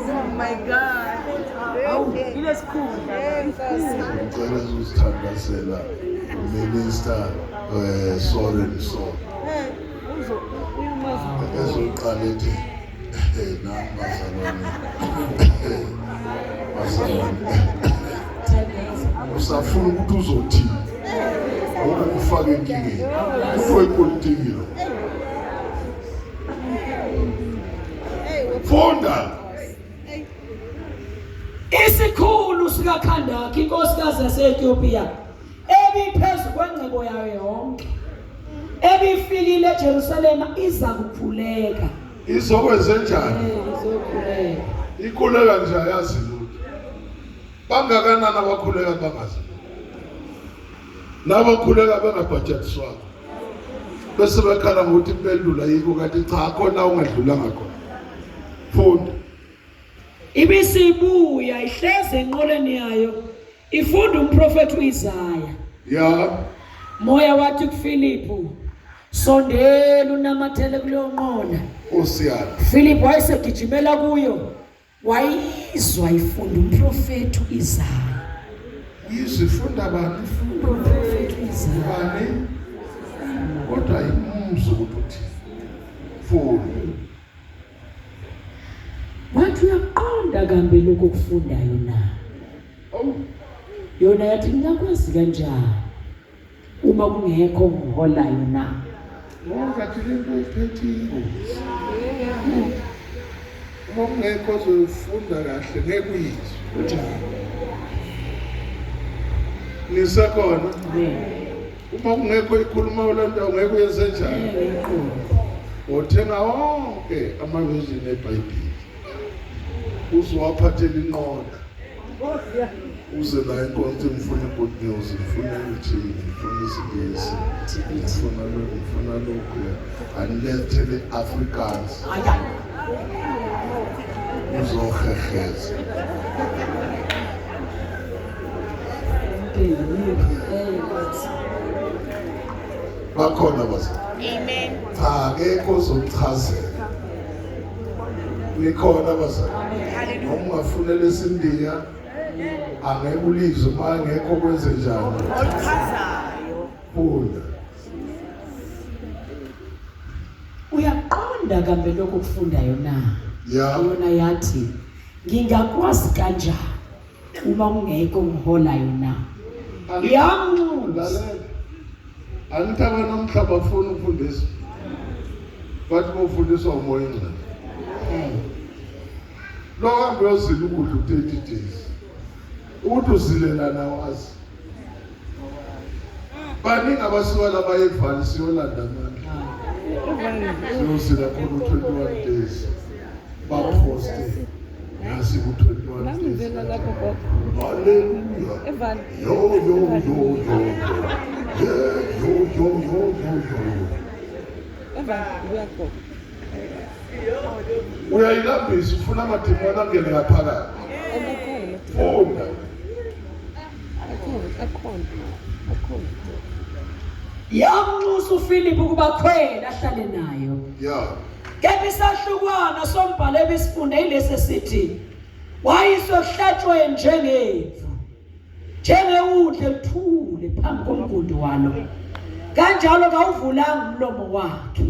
Oh my God. Ilesikhundla. Ngicela ezosithandazela minister so and so. Ezoqala ethi nami bazalwane bazalwane usafuna ukuthi uzothini ngoba ufake enkingeni umuntu wepolitiki lo. Funda. Isikhulu sikaKhandakhe inkosikazi yaseEthiopia ebiphezu kwengcebo yayo yonke ebifikile eJerusalema iza kukhuleka. Izokwenze njani? Izokhuleka. Ikhuleka nje ayazi lutho. Bangakanani abakhuleka bangazi lutho? Nabakhuleka bengabhajatiswanga bese bekhala ngokuthi impendulo ayikho, kanti cha khona ungadlulanga khona. Funda. Ibisibuya ihleze enqoleni yayo ifunda umprofeti uIsaya. Ya. Moya wathi kuFilipu, sondela unamathele kuleyo nqola. Nkosi yami. Philip wayesegijimela kuyo wayizwa ifunda umprofeti uIsaya. Uyizifunda bani? Ifunda umprofeti uIsaya. Bani? Kodwa imuzwa ukuthi uthini. Funda. Wathi uyaqonda kambe lokho kufundayo na? Oh. Yona yathi ngingakwazi kanjani uma kungekho ngiholayo na? Ngoba le nto iphethe ingozi. Uma kungekho ozoyifunda kahle ngeke uyizwe. Nisekhona? Amen. Uma kungekho ikhuluma lento ngeke uyenze njani? Ngeke iqonde. Uthenga wonke ama-version eBhayibheli. Uzowaphathela inqola. Uze la inkonzo ngifuna good news, ngifuna ukuthi ngifuna isiNgisi, ngifuna lokhu, ngifuna lokhu. Anilethele Afrikaans. Uzoheheza. Bakhona bazalwane. Amen. Cha akekho ozomchazela. Nikhona bazalwane. Hallelujah. Noma ungafunela esindiya angeke ulizwe uma engekho kwenze njani. Oluchazayo. Funda. Uyaqonda kambe lokho kufundayo na? Ya. Yona yathi ngingakwazi kanjani uma kungekho ngiholayo na? Yamnxusa. Lalela. Angithi abanamhla bafuna ukufundiswa. Bathi bofundiswa umoya ongcwele. Lo hambe uyozila ukudla u-30 days. Ukuthi uzilelana wazi. Baningi abasuka la baye eVali siyolanda amandla. Siyozila khona u-21 days. Baphoste. Yazi ku-21 Nami days. ngivela lapho gogo. Hallelujah. Evali. Yo yo yo yo. Yeah, yo yo yo yo yo. Evali ngibuya gogo. Uyayilambisa ufuna amadimoni angene ngaphakathi. Akhona. Funda. Akhona, akhona. Akhona. Yamnxusa uFilip ukuba khwele ahlale nayo. Yeah. Kepha isahlukwana sombhalo ebisifunde ilesi esithi wayiswe kuhlatshwe njengemvu njengewundle lithule phambi komgundi walo kanjalo kawuvulanga umlomo wakhe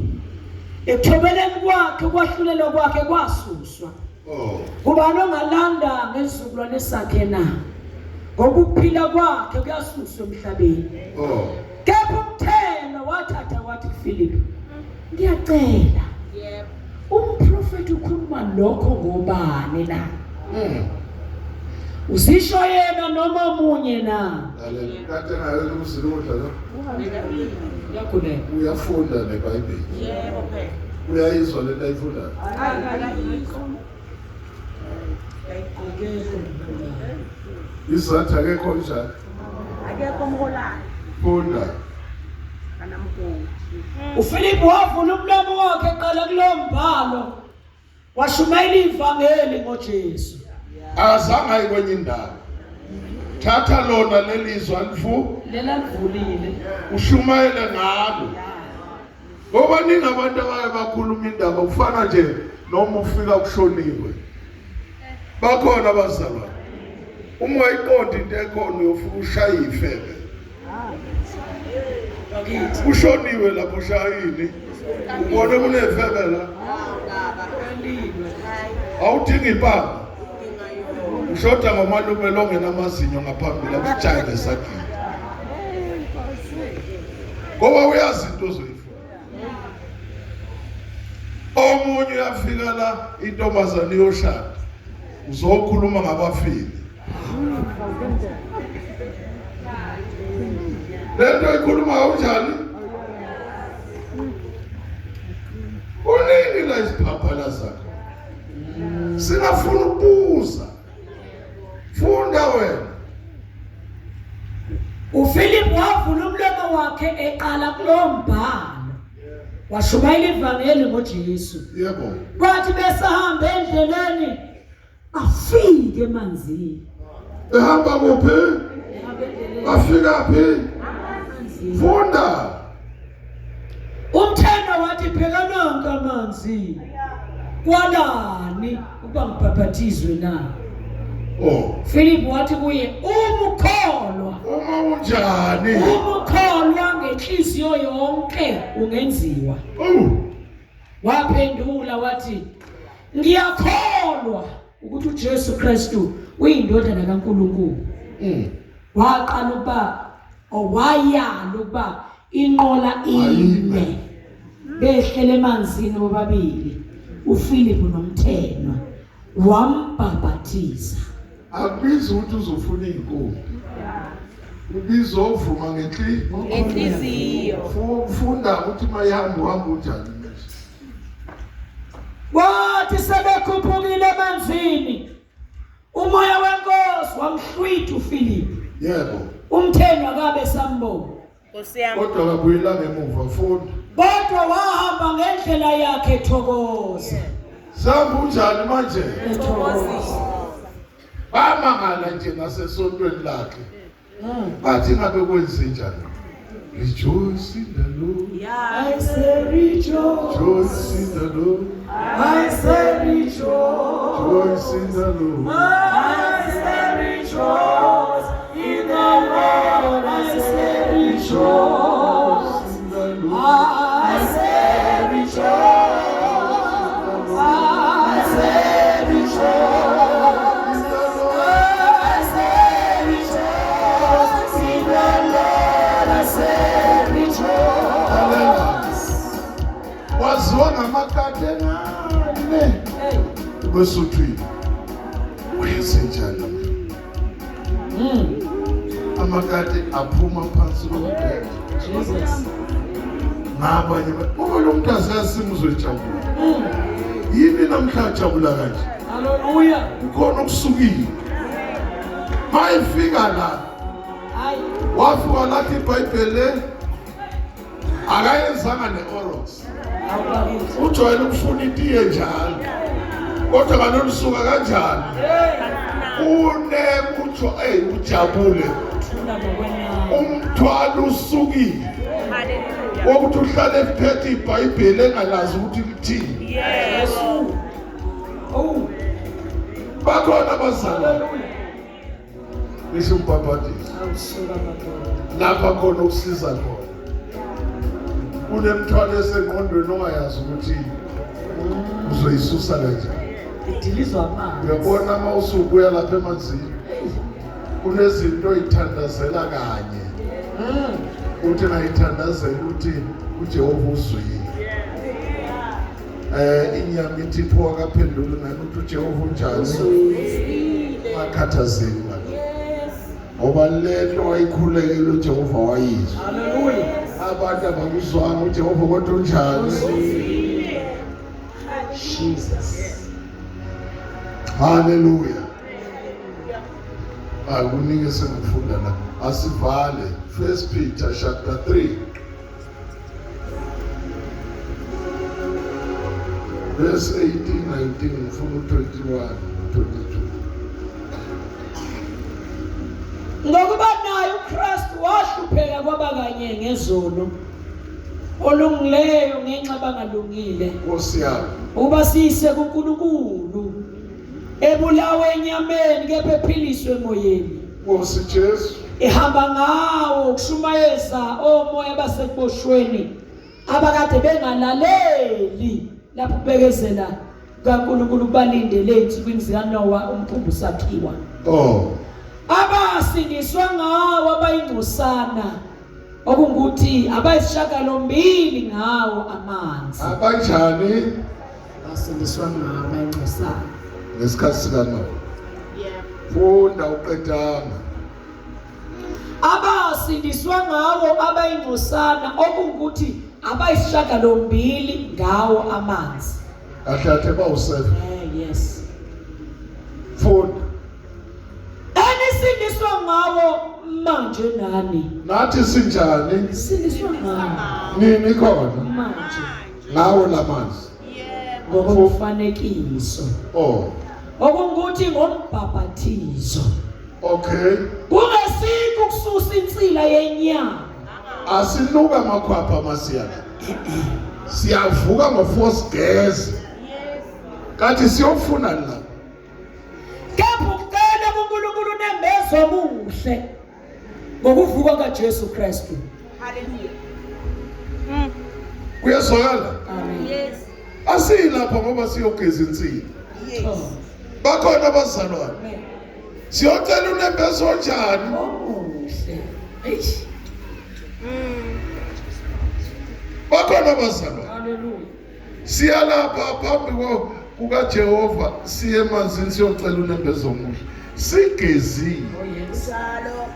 ekuthobeleni kwakhe kwahlulelwa kwakhe kwasuswa. Oh. Kubani ongalanda ngesizukulwane sakhe na? Ngoba ukuphila kwakhe kuyasuswa emhlabeni. Oh. Kepha umthelo wathatha wathi kuFilip, ngiyacela. Yebo. Umprofeti ukhuluma lokho ngobani na? Uzisho yena noma omunye na? Lalela, kade ngayela ukuzila ukudla lo. Uyakhuleka. Uyafunda neBhayibheli. Yebo phela. Uyayizwa lento ayifundayo. Akayizwa. Akekho umholayo. Isizathu akekho njalo. Akekho umholayo. Funda. Kanamgodi. uFilip wavula umlomo wakhe eqala kulowo mbhalo washumayela ivangeli ngoJesu. Akazange aye kwenye indawo. Thatha lona lelizwi alifu Lela livulile. ushumayele ngalo. Ngoba ningi abantu abaye bakhuluma indaba kufana nje noma ufika kushoniwe. Bakhona abazalwane. Uma ungayiqondi into ekhona uyofika ushaye ifebe. Bakithi. Kushoniwe lapho ushayini. Ubone kunefebe la. Awudingi impama. Ushoda ngomalume longenamazinyo ngaphambili akushaye ngesagila. Ngoba uyazi into ozoyifuna. Omunye uyafika la intombazane iyoshada. Uzokhuluma ngabafile. Lento ikhuluma kanjani? Kuningi la isiphaphala zakho. Singafuna ukubuza. Funda wena. uFilip wavula umlomo wakhe eqala kulowo mbhalo washumayela ivangeli ngoJesu. Yebo. Kwathi besahamba endleleni afike emanzini. Ehamba kuphi? Ehamba endleleni Bafika phi? emanzini. Funda. Umthendo wathi bheka nanka amanzi. Kwalani ukuba ngibhaphathizwe na? Oh. Philip wathi kuye umukholwa Uma unjani? umukholwa ngenhliziyo yonke ungenziwa. Oh. Waphendula wathi ngiyakholwa ukuthi uJesu Kristu uyindodana kaNkuluNkulu. Waqala ukuba owayala ukuba inqola ime behlele emanzini bobabili uPhilip nomthenwa wambhabhathiza. Akubizi ukuthi uzofuna inkumbi. Ubizo ovuma ngenhliziyo. Ngenhliziyo. Funda ukuthi mayihamba uhamba unjani manje. Kwathi sebekhuphukile emanzini umoya wenkosi wamhlwitha uPhilip. Yebo. Umthenwa kabe sambona. Nkosi yami. Kodwa kabuyela ngemuva funda. Kodwa wahamba ngendlela yakhe ethokoza. Sihamba unjani manje? Ethokoza. Bamangala nje nasesontweni lakhe. Bathi ngabe kwenze njani? Rejoice in the Lord. Yeah. I say rejoice. Rejoice in the Lord. I say rejoice. Rejoice in the Lord. I say rejoice in the Lord. I say rejoice. In the Lord. I say rejoice. I say rejoice. I say rejoice in the Lord. I say rejoice. Lalela. Waziwa ngamakati engane. Hey. Ebesuthwini. Sinjani namhla? Amakati aphuma phansi kombhede. Jesus. Ngabanye uma lo muntu azikasimo uzoyijabula. Yini namhla ajabula kanje? Hallelujah. Kukhona okusukile. Mayifika la Hayi. wafika lathi iBhayibheli akayenzanga ne-orox. Awubakithi. Ujwayele ukufuna itiye njalo. Kodwa ngalolu suka kanjani? Une kuthiwa ey ujabule. Thula ngokwenani. Umthwalo usukile. Hallelujah. Wokuthi uhlale ephethe iBhayibheli engalazi ukuthi lithini. Yebo. Oh. Bakhona abazalwane Hallelujah. ngisho umbhabhadiso. Awusuka madoda. Lapha khona ukusiza khona. Kunemithwalo esengqondweni ongayazi ukuthi uzoyisusa kanjani. Idilizwa amanzi. Uyabona uma usubuya lapha emanzini kunezinto oyithandazela kanye. Uthi ngayithandazela uthi uJehova uzwile. Inyama ithi pho akaphenduli ngani uthi uJehova unjani? Ungakhathazeki ngalokho. Ngoba lento wayikhulekela uJehova wayizwa. Hallelujah. Abantu abakuzwanga uJehova kodwa unjani? Jesus. Hallelujah. Akunike sengifunda la. Asivale. First Peter chapter 3. Verse 18, 19, ngifuna u21, 22. Ngokuba naye uKristu wahlupheka kwaba kanye ngezono olungileyo ngenxa bangalungile Nkosi yami. ukuba siyise kuNkulunkulu ebulawe enyameni kepha ephiliswe emoyeni Nkosi Jesu. ehamba ngawo ukushumayeza omoya basekuboshweni abakade bengalaleli lapho kubekezela kaNkulunkulu kubalindele ensukwini zikaNowa umkhumbi usakhiwa. Oh. Abasindiswa ngawo abayingcosana okungukuthi abayisishagalombili ngawo amanzi. Abanjani Basindiswa ngawo abayingcosana. ngesikhathi sikaNowa? Yebo. Funda uqedanga. Abasindiswa ngawo abayingcosana okungukuthi abayisishagalombili ngawo amanzi. Kahle kahle bawu7. Yes. Funda. Enisindiswa ngawo manje nani? Nathi sinjani? Sindiswa ngawo Nini khona? manje Ngawo lamanzi. Yebo. ngokomfanekiso. Oh. Okungukuthi ngombhaphathizo. Okay. Kungesikho ukususa insila yenyama. Asinuka amakhwapha masiyana. Siyavuka ngo-force gas. Kathi siyofuna la. Kepha ukucela kuNkulunkulu unembezo omuhle ngokuvuka kaJesu Kristu. Hallelujah. Kuyezwakala? Amen. Yes. Asiyilapha ngoba siyogeza insila. Yes. Bakhona abazalwane. Siyocela unembezo onjani? Omuhle. Eish. Bakhona abazalwane. Hallelujah. Siyalapha phambi kukaJehova siye emanzini siyocela unembezo omuhle. Sigezile. Oh yes. Njalo.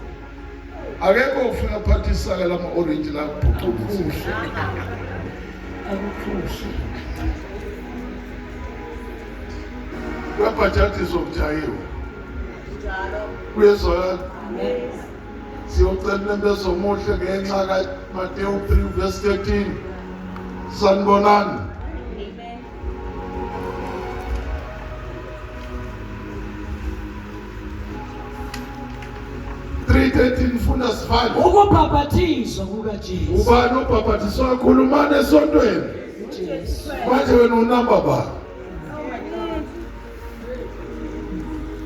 Akekho ufika phatha isaka lama orange la kuphucukile. Akukuhle. Kuyabhajadiswa kujayiwe. Njalo. Kuyezwakala. Amen. Siyocela unembezo omuhle ngenxa kaMateyu 3 verse 13. Sanibonani. Amen. 3:13 funda sifane. Ukubhaphathizwa kukaJesu. Ubani obhabhathiswa khulumani esontweni? Jesu. Manje wena unamba ba?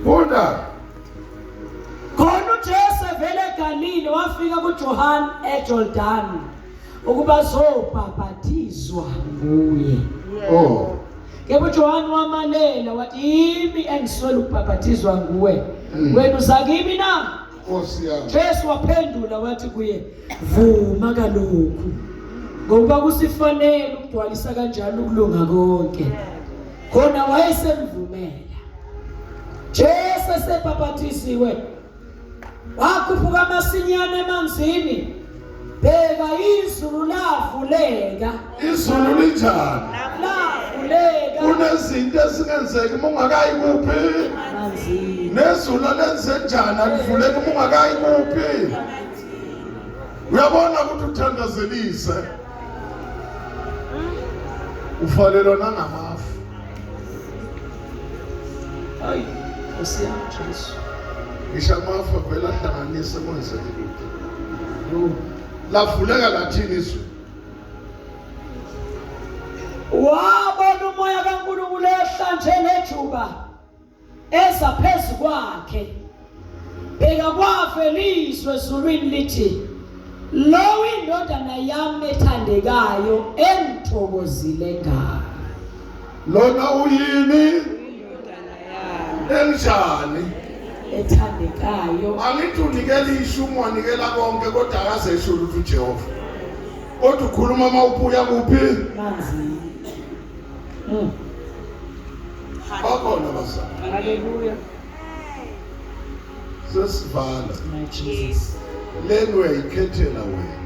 Funda. Khona uJesu evele eGalile wafika kuJohane eJordan ukuba zobhaphathizwa nguye. Oh. Kepha uJohane wamalela wathi yimi engiswele ukubhaphathizwa nguwe. Wena uza kimi na? Nkosi yami. Jesu waphendula wathi kuye vuma kalokhu ngokuba kusifanele ukugcwalisa kanjalo ukulunga konke. Khona wayesemvumela. Jesu esebhabhatisiwe wakhuphuka masinyane emanzini, bheka izulu lavuleka. Izulu linjani? Lavuleka. Kunezinto ezingenzeki uma ungakayi kuphi? Emanzini. Nezulu alenze njani? Alivuleki uma ungakayi kuphi? Uyabona ukuthi uthandazelise ufalelwa nangamafu. Hayi, Nkosi yami Jesu. Ngisho amafu avele ahlanganise kwenzeke lutho. Lavuleka lathini izulu? Wabona umoya kaNkulunkulu ehla njengejuba eza phezu kwakhe. Bheka kwavela izwi ezulwini lithi, lo indodana yami ethandekayo engithokozile ngayo. Lona uyini? Enjani? Ethandekayo. Angithi unikela ishumi wanikela konke kodwa akaze esho lutho uJehova. Kodwa ukhuluma uma ubuya kuphi? Manzini. Bakhona abazali. Hallelujah. Sesivala. My Jesus. Leni uyayikhethela wena.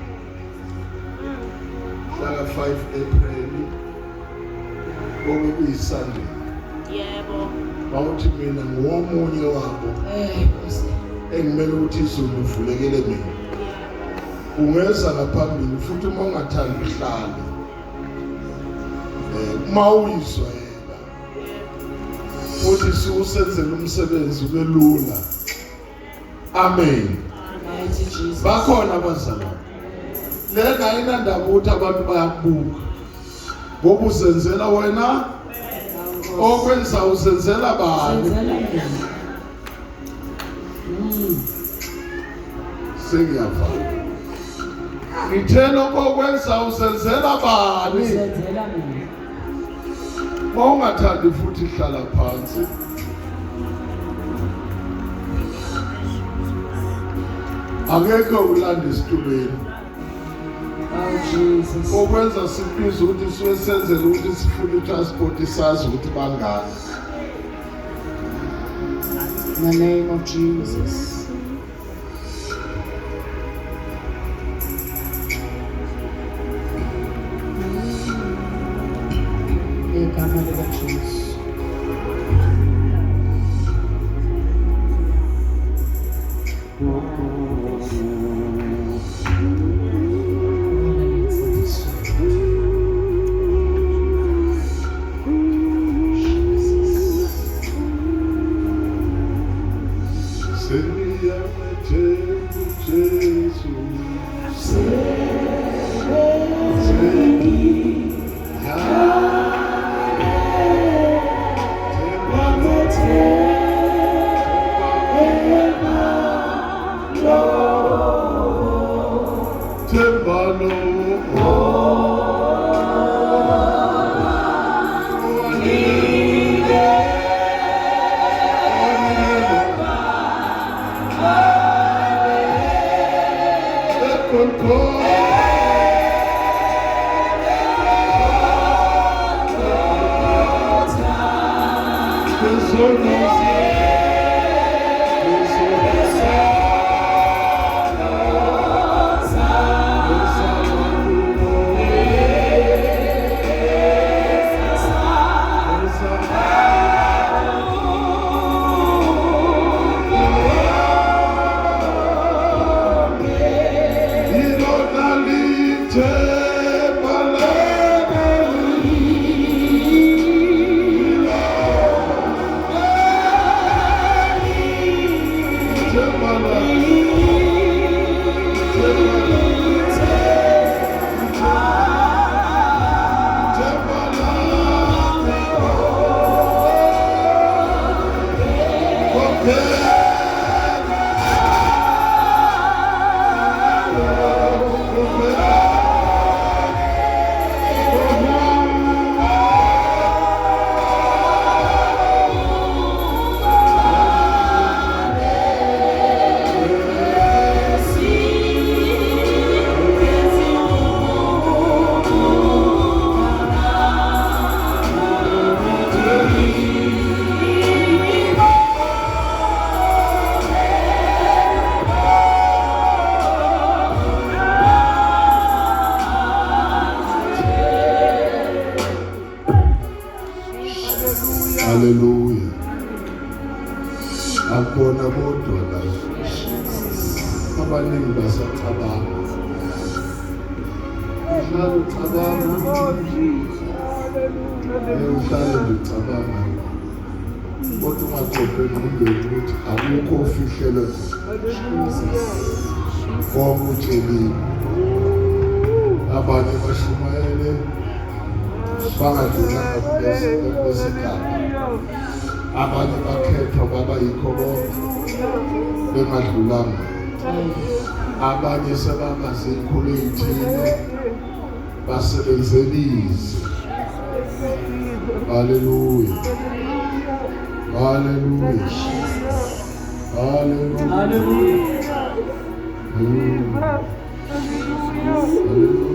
Mhlaka 5 April kobe kuyiSunday. Yebo. Bawuthi mina ngomunye wabo Nkosi. engimele ukuthi izulu livulekele mina. Ungeza ngaphambili futhi uma ungathandi uhlale. Uma uyizwa yena futhi siwusenzele umsebenzi ube lula. Amen. Mighty Jesus. Bakhona abazalwane. Lena ayinandaba ukuthi abantu bayakubuka. Ngoba uzenzela wena okwenza uzenzela bani? Senzela mina. Sengiyavala. Ngithe lokho okwenza uzenzela bani? Usenzela mina. Uma ungathandi futhi hlala phansi. Akekho ulanda esitulweni. Oh Jesus. Okwenza sibiza ukuthi suke senzele ukuthi sifune i-transport sazi ukuthi bangaki. In the name of Jesus. Igama likaJesu. Sengiyamethemba uJesu. Themba lo. Abaningi basacabanga. Uhlale ucabanga uhlale nje ucabanga kodwa ungaqoqi engqondweni ukuthi akukho ofihlelwe konke utshelile. Abanye bashumayele bangadlulanga kulesigaba, abanye bakhethwa baba yikho bonke bengadlulanga, abanye sebaba zikhulu ey'thile basebenzelize. Haleluya, haleluya, haleluya. Hallelujah. Haleluya.